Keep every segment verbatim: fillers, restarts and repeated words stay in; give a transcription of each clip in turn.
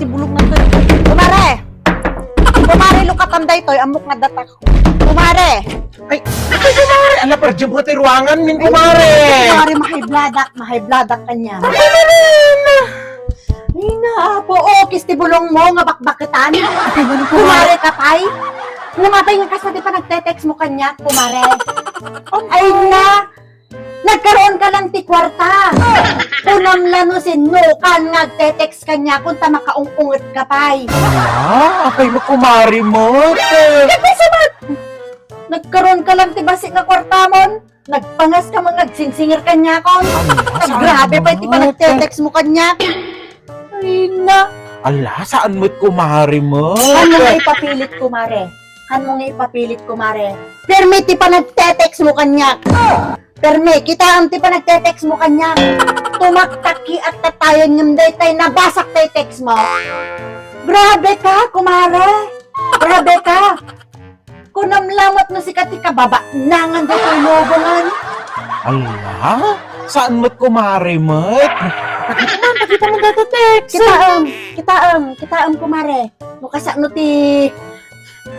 Bulong na to. Kumare! Kumare, lukatam daytoy, ammok nga datak. Kumare! Ay, ay, kumare! Ala, parjam ko ti ruangan min, kumare! Kumare, mahay bladak, mahay bladak kanya. Ay, na, apo, okis ti bulong mo nga bakbaketan. Kumare ka pay? Namatay nga kasta di pa nagte-text mo kanya, kumare. Ay na, nagkaroon ka lang ti kwarta. Kunam la no sinno kan nga agte-text kanya kun ta makaung-unget ka pay. Ala, apay mo kumare mo. Nagpasama! Nagkaroon ka lang ti basi nga kwartamon. Nagpangas ka man nga agsingsingir kaniakon. Ala, saan mo? Grabe pay ti panagte-text mo kaniak. Ay na. Ala, saan met kumare mo? Ano nga ipapilit, kumare? Ano nga ipapilit, kumare? Permi ti panagte-text mo kaniak. Permi, kitaem ti panagte-text mo kaniak. Tumaktak ti agtatayon ngem daytay nabasak tay text mo. Grabe ka, kumare. Grabe ka. Kunam la met no sika ti kababanangan daytoy lubongan. Ala, saan met kumare met? Pakita man, pakita man daytoy text. Kitaem, kitaem, kitaem, kumare. No kasano ti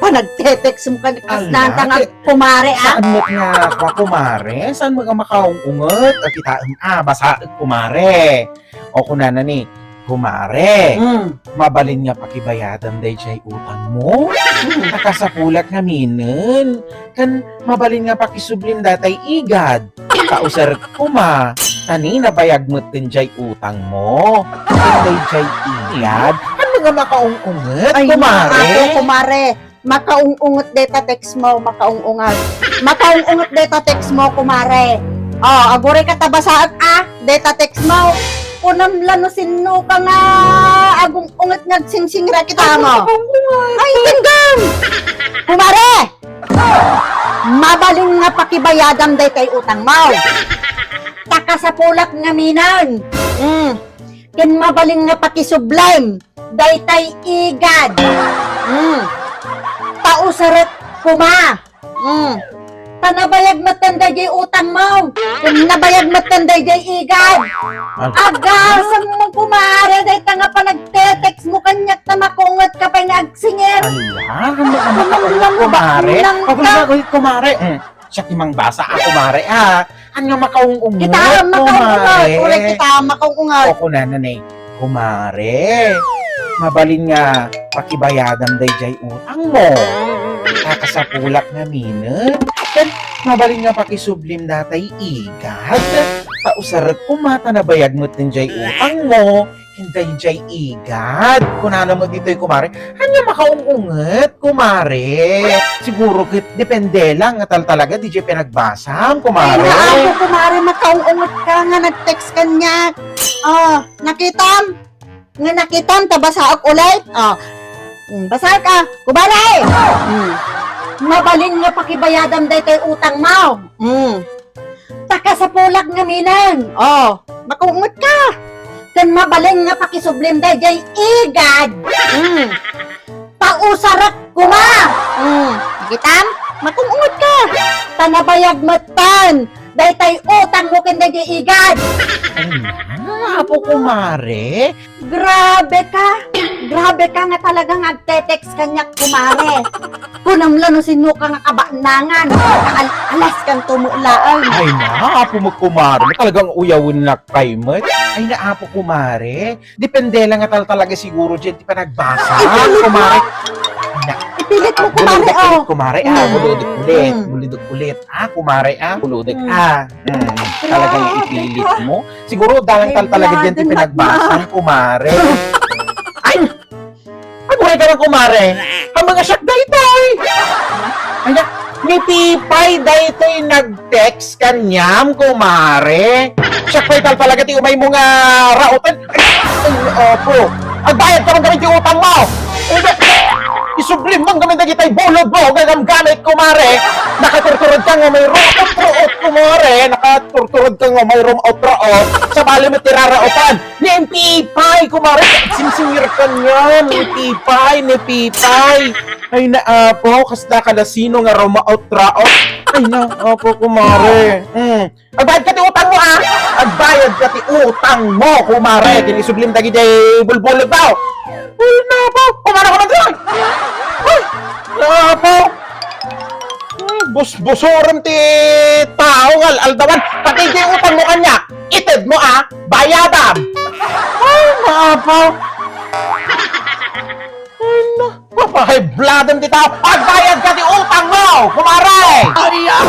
panagte-text mo kan-, ala, kasnanta nga ti-, kumare, ah? Saan met nga, kumare? Saan met nga makaung-unget? Ah, kitaem, ah, basaek, kumare. O kunana ni, kumare, mm, mabalin nga pakibayadam dayjay utang mo? Mm. Nakasapulak ngaminen. Ken mabalin nga pakisublim datay igad. Ta usarek koma, ta ni nabayag metten jay utang mo. Ken dayjay igad, ano nga makaung-unget, ay, kumare? Ako, kumare. Makaung-unget dayta text mo, makaung-unget. Makaung-unget dayta text mo, kumare. Oh, aguray ka ta basaek, ah, dayta text mo. Kunam la no sinno ka nga agung-unget nga agsingsingir kitaem. Ay, tinggam! Kumare! Mabalin nga pakibayadam daytay utang mo. Ta kasapulak ngaminen. Mm. Ken mabalin nga pakisublim daytay igad. Mm. Ta usarek koma. Mm. Ta nabayag metten dayjay utang mo. Ken nabayag metten dayjay igad. Al- Agasem mo, kumare, dayta nga panagte-text mo kaniak ta makaunget ka pay nga agsingir. Ala, ano nga makaunget, kumare? Nang ka- Ako na, uy, kumare. Mm. Siak ti mangbasa, ah, kumare, ah. Ano nga makaung-unget, kita, makaung-unget, kumare? Correct kita, makaung-unget. O, kunana ni, kumare, mabalin nga pakibayadam dayjay utang mo. Kakasapulak ngaminen. Ken mabalin nga pakisublim datay igad. Ta usarek koma ta nabayag metten jay utang mo. Ken dayjay igad. Kunana met ditoy, kumare. Ania makaung-unget, kumare? Siguro ket depende lang nga tal-, talaga dayjay pinagbasam, kumare. Ay, naapo, kumare, makaung-unget ka nga nag-text kaniak. Oh, nakitam? Nga nakitam, ta basaek ulit? Oh. Mm, basaek, ah. Kumare! Mm. Mabalin nga pakibayadam daytoy utang mo. Mm. Ta kasapulak ngaminen. Oh, makaunget ka. Ken mabalin nga pakisublim dayjay igad. Mm. Ta usarek koma. Mm. Nakitam? Makaunget ka. Ta nabayag metten daytay utang mo ken dayjay igad. Ay, na, apo, kumare. Grabe ka! Grabe ka nga talaga nga agte-text kaniak, kumare. Kunam la no sinno ka nga kabanangan. Kaal-, alas kan tumulaen. Ay, naapo mo, kumare. Talagang uyawen nak pay met. Ay, naapo, kumare. Depende lang nga tal-, talaga siguro dyan. Di pa nagbasa, kumare. Ay, na-, ipilit mo, kumare, oh. Kumare, ah, mm, buludek ulit. Mm. Buludek ulit. Ah, kumare, ah, buludek, mm, ah. Mm. Talagang ipilit mo. Siguro dahil tal-, talaga dyan ti pinagbasa, kumare. Ay! Aguray ka lang, kumare. Ang mga siak daytoy. Anya, ni Pipay daytoy nag-text kaniam, kumare. Siak pay tal-, talaga ti umay mo nga raotan. Ay, ay, opo. Agbayad ka man kami ti utang mo. Isublim man kami dagitay bulod mo, gagamgamit, kumare. Nakaturturod ka nga may ruot-ruot, kumare. Nakaturturod ka nga may ruot-ruot. Sabali mo ti raraotan. Ni Pipay, kumare. Singsingir kaniam, ni Pipay, ni Pipay. Ay, naapo, kasta ka na sino nga rumaot-raot. Ay, naapo, kumare. Hmm. Agbayad ka ti utang mo, ah! Agbayad ka ti utang mo, kumare! Ken isublim dagiti bulbulod mo! Uy, napaw! Kumara ka man dyan! Uy, napaw! Ay, busbusuren ti tao nga al-aldawan. Pati di utang mo kanya, ited mo, ah! Bayadam! Ay, napaw! Ay, na, papahibladan ti tao. Agbayad ka ti utang mo, kumare! Ay, ah!